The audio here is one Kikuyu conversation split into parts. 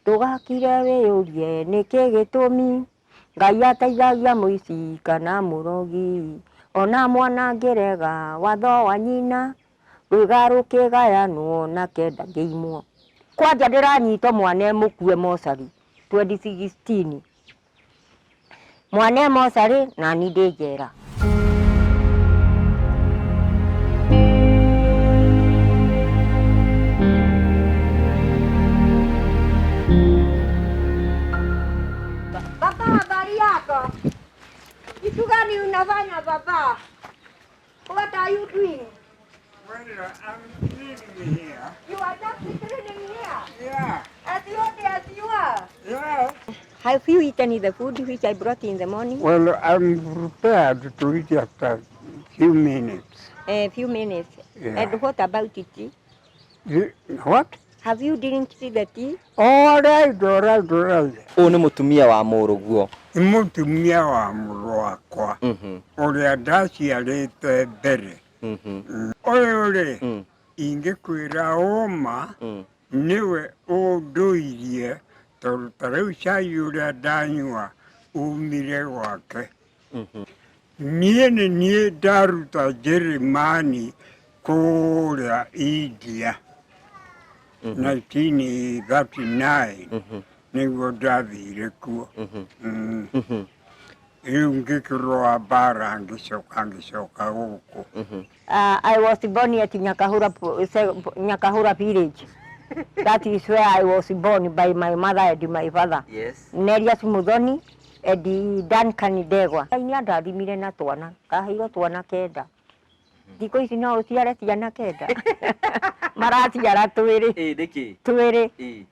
Ndũgakire wĩyũrie nĩkĩ gĩtũmi Ngai ateithagia mũici kana mũrogi. Ona mwana angĩrega watho wa nyina, rwĩga rũkĩgayanwo nake ndangĩimwo. Kwanja ndĩranyitwo mwana e mũkue mocarĩ 2016. Mwana e mocarĩ nani ndĩ njera. Baba, habari yako? Kitu gani unafanya baba? What are you doing? Well, I'm cleaning here. You are just cleaning here. Yeah. As old as you are. Yeah. Have you eaten the food which I brought in the morning? Well, I'm prepared to eat after few minutes. A few minutes. Yeah. And what about the tea? What? Have you drink the tea? All right, all right, all right. Ũyũ nĩ mũtumia wa mũrũguo. Nĩ mũtumia wa mũrũ wakwa ũrĩa ndaciarĩte mbere. Ũyũ rĩ, ingĩkwĩra ũma, nĩwe ũndũirie tondũ ta rĩu cai ũrĩa ndanyua umire gwake. Niĩ nĩ niĩ ndaruta Njĩrĩmani kũrĩa India 1939 nĩguo ndathire kuo. Rĩu ngĩkĩrũa mbara ngĩcoka ngĩcoka gũkũ. I was born at Nyakahura, Nyakahura village. That is where I was born by my mother and my father. Yes. Nerias Muthoni and Duncan Ndegwa. Ngai nĩ andathimire na twana, ngaheirwo twana kenda. Thikũ ici no ũciare ciana kenda. Maraciara twĩrĩ. Ĩ nĩkĩ? Twĩrĩ. Ĩ.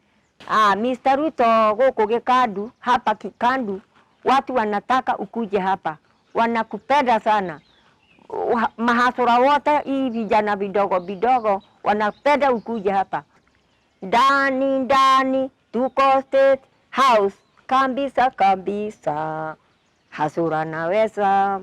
Ah, Mr. Ruto gũkũ Gĩkandu, hapa Kikandu, watu wanataka ukuje hapa, wanakupenda sana. Mahasura wote hii vijana vidogo vidogo wanapenda ukuje hapa. Ndani ndani tuko State House kabisa kabisa, hasura naweza.